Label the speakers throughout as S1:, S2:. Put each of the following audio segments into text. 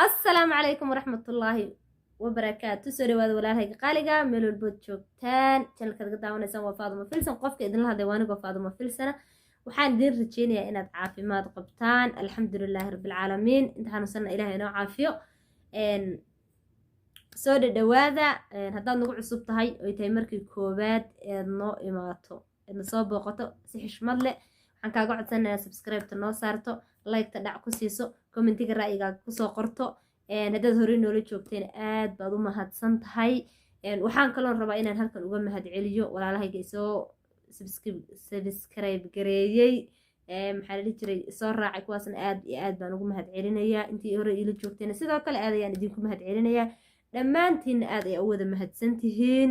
S1: Asalaamu calaykum waraxmatullaahi wabarakaatu. Soo dhawaada walaalhayga qaaliga, meel walbood joogtaan. Channelkaad ga daawanaysaan waa Faaduma Filsan. Qofka idinla hadlay waa anigoo Faaduma Filsana. Waxaan idin rajeynayaa inaad caafimaad qabtaan. Alxamdulilaahi rabbilcaalamiin. Inta xanuunsanna Ilaah inoo caafiyo. Soo dhadhawaada. Haddaad nagu cusub tahay oy tahay markii koowaad eed noo imaato, eedna soo booqato, si xishmad leh waxaan kaaga codsanayaa subscribe-ta noo saarto, like-ta dhac ku siiso, commentiga ra'yigaaga kusoo qorto. Haddaad horey noola joogteen, aad baad u mahadsan tahay. Waxaan kaloon rabaa inaan halkan uga mahad celiyo walaalahayga isoo subscribe gareeyey, maxaa la dhihi jiray, soo raacay. Kuwaasna aad iyo aad baan ugu mahad celinayaa. Intii hore iila joogteen sidoo kale aad ayaan idinku mahad celinayaa. Dhammaantiinna aad ayaa u wada mahadsan tihiin.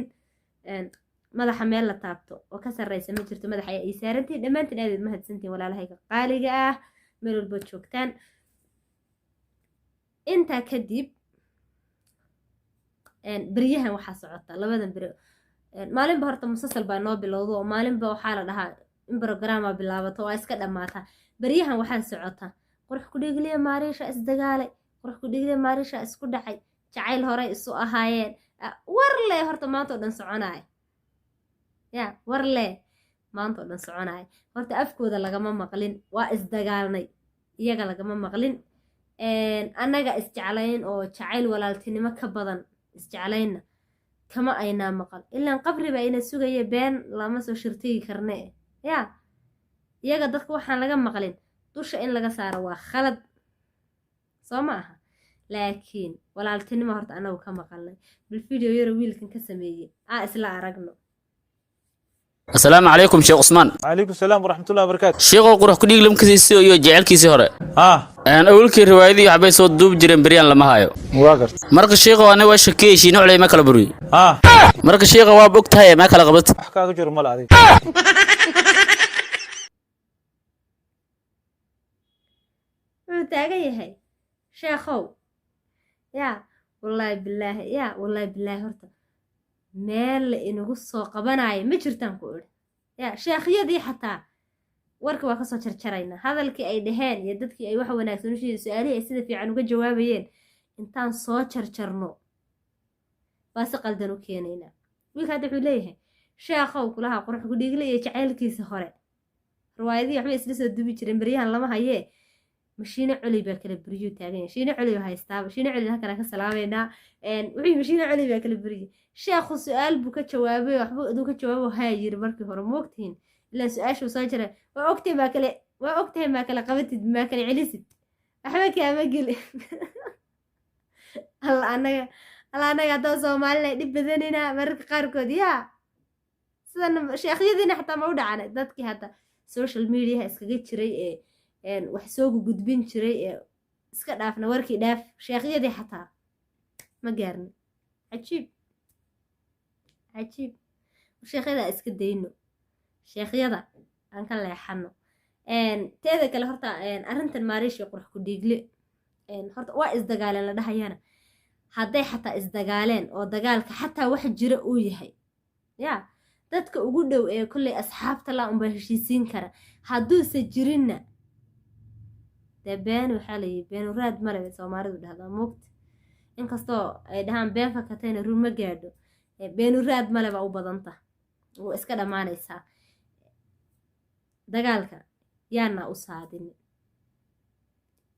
S1: Madaxa meel la taabto oo ka sarreysa ma jirto, madaxa ayaa ii saarantihiin. Dhammaantiin aad ayaad mahadsantihiin, walaalahayga qaaliga ah, meel walbood joogtaan. Intaa kadib, beryahan waxaa socota labadan beri, maalinba horta musasal baa noo bilowdo oo maalinba waxaa la dhahaa in programa bilaabato waa iska dhammaata. Beryahan waxaa socota Qurux ku Dhiigliya Maariisha isdagaalay, Qurux ku Dhiigliya Maariisha isku dhacay, jacayl horey isu ahaayeen. War le horta maanta oo dhan soconaya, ya war le maanta oo dhan soconaya. Horta afkooda lagama maqlin "waa isdagaalnay", iyaga lagama maqlin. Annaga isjeclayn oo jacayl walaaltinimo ka badan isjeclaynna kama aynaa maqal. Ilaan qabri baa ina sugaya, been lama soo shirtegi karne. Ya iyaga dadka waxaan laga maqlin dusha in laga saaro waa khalad, soo ma aha? Laakiin walaaltinimo horta anagu ka maqalnay. Bal video yaro wiilkan ka sameeyey aa isla aragno.
S2: Asalaamu calaykum, Sheekh Cusmaan.
S3: وعليكم السلام ورحمة الله وبركاته.
S2: Sheekhow, Qurux ku Dhiiglamkiisii iyo jecelkiisii hore awalkii riwaayadii waxbay soo duubi jireen, beryaan lama hayo.
S3: Waa garta.
S2: Marka sheekhow, aniga waa shakiyey, Shiino Culey ma kala buriye. Marka sheekha, waaba og tahay, ma kala qabat?
S3: Wax kaaga jiro male adiga.
S1: Wuxuu taagan yahay sheekhow, yaa wallaahi bilaahi, yaa wallaahi bilaahi, horta meel la inagu soo qabanayo ma jirtaan ku idhi. Ya sheekhyadii xataa warka waa kasoo jarjaraynaa, hadalkii ay dhaheen iyo dadkii ay wax wanaagsan u sheegay, su-aalihii ay sida fiican uga jawaabayeen intaan soo jarjarno baa si qaldan u keenaynaa. Wiilka hadda wuxuu leeyahay, sheekhow, kulaha Qurux ku Dhiigle iyo jacaylkiisa hore riwaayadihii waxbay isla soo dubi jireen, beryahan lama hayee, Mashiine Coli baa kala buriyuu taagan yahay. Shiine Coli baa haystaaba, Shiine Coli halkan ka salaameynaa. Wuxuu Mashiine Coli baa kala buriyey. Sheekhu su-aal buu ka jawaabay, waxbuu aduu ka jawaabo haa yiri markii hore, moogtihiin ilaa su-aashuu soo jiray. Waa ogtahay maa kale, waa ogtahay, maa kala qabatid, maa kala celisid, waxba kaama geli. Alla anaga, alla anaga haddaan Soomaalina dhib badanina mararka qaarkood. Yaa sidana sheekhyadiina xataa ma u dhacanay? Dadkii hadda social mediaha iskaga jiray ee wax soo gudbin jiray ee iska dhaafna, warkii dhaaf, sheekhyadii xataa ma gaarna. Cajiib, cajiib. Sheekhyada iska dayno, sheekhyada aan ka leexano. Teeda kale horta arrintan Maariish Qurux ku Dhiigle horta waa isdagaaleen la dhahayana, hadday xataa isdagaaleen oo dagaalka xataa wax jira uu yahay, ya dadka ugu dhow ee kolley asxaabta la unbaa heshiisiin kara. Hadduuse jirinna dee been waxaa la yihi beenu raad male bay Soomaalidu dhahdaa, moogta? Inkastoo ay dhahaan been fakatayna run ma gaadho, beenu raad male baa u badanta, wuu iska dhammaanaysaa. Dagaalka yaana u saadin,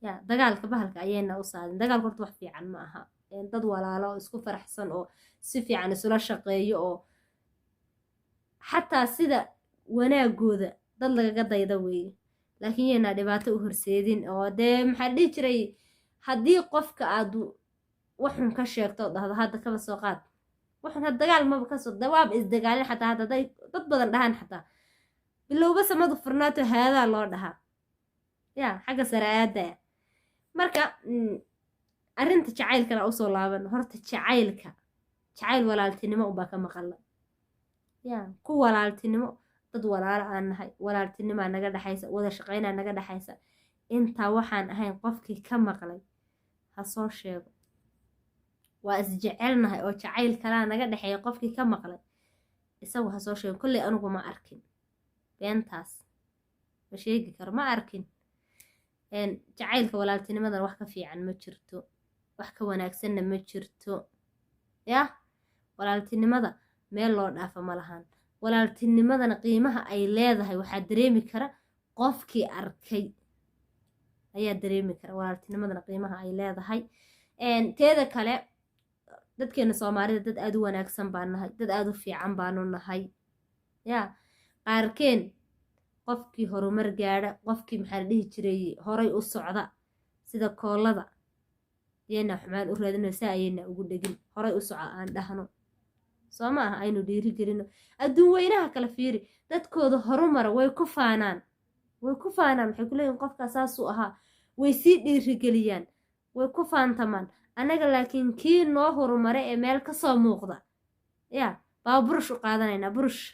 S1: ya dagaalka bahalka ayaana u saadin. Dagaalka horta wax fiican ma aha. Dad walaalo oo isku faraxsan oo si fiican isula shaqeeyo oo xataa sida wanaagooda dad lagaga dayda weeye, laakiin yaynaa dhibaato u horseedin. Oo dee maxaa la dhihi jiray, haddii qofka aad waxun ka sheegto oo dhahdo hadda kaba soo qaad waxun, had dagaal maba kasoo waaba isdagaalin xataa, hadda hadday dad badan dhahaan xataa, bilowba samadu furnaato haadaa loo dhahaa, ya xagga sare aadaya. Marka arrinta jacaylkana usoo laaban. Horta jacaylka, jacayl walaaltinimo unbaa ka maqalla, ya ku walaaltinimo, dad walaalo aan nahay, walaaltinimaa naga dhexaysa, wada shaqaynaa naga dhexaysa. Intaa waxaan ahayn qofkii ka maqlay ha soo sheego. Waa isjecelnahay oo jacayl kalaa naga dhexeeya qofkii ka maqlay isagu ha soo sheego. Kolley anigu ma arkin, beentaas ma sheegi karo, ma arkin. Jacaylka walaaltinimadan wax ka fiican ma jirto. Wax ka wanaagsanna ma jirto. Yah, walaaltinimada meel loo dhaafa ma lahan. Walaaltinimadana qiimaha ay leedahay waxaa dareemi kara qofkii arkay ayaa dareemi kara walaaltinimadana qiimaha ay leedahay. Teeda kale, dadkeena Soomaalida dad aada u wanaagsan baan nahay, dad aada u fiican baanu nahay. Yaa qaarkeen qofkii horumar gaadha, qofkii, maxaa la dhihi jiray, horay u socda sida koolada, yayna xumaan u raadino, saa ayayna ugu dhegin. Horay u soco aan dhahno, soo ma aha? Aynu dhiiri gelino. Adduun weynaha kala fiiri, dadkooda horumara way ku faanaan, way ku faanaan. Waxay ku leeyihin, "Qofkaa saasuu ahaa." Way sii dhiirigeliyaan, way ku faantamaan. Annaga laakiin kii noo horumare ee meel kasoo muuqda ya baa burush u qaadanaynaa, burush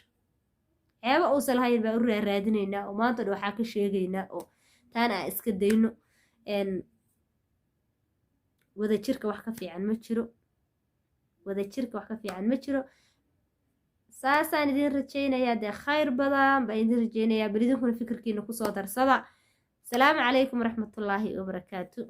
S1: ceebo uusan lahayn baa u raaraadinaynaa oo maanta dhan waxaa ka sheegaynaa. Oo taana aan iska dayno. Wadajirka wax ka fiican ma jiro, wadajirka wax ka fiican ma jiro. Saasaan idin rajaynayaa. Dee khayr badan baan idin rajaynayaa. Bal idinkuna fikirkiina kusoo darsada. Asalaamu calaykum waraxmatullaahi wabarakaatu.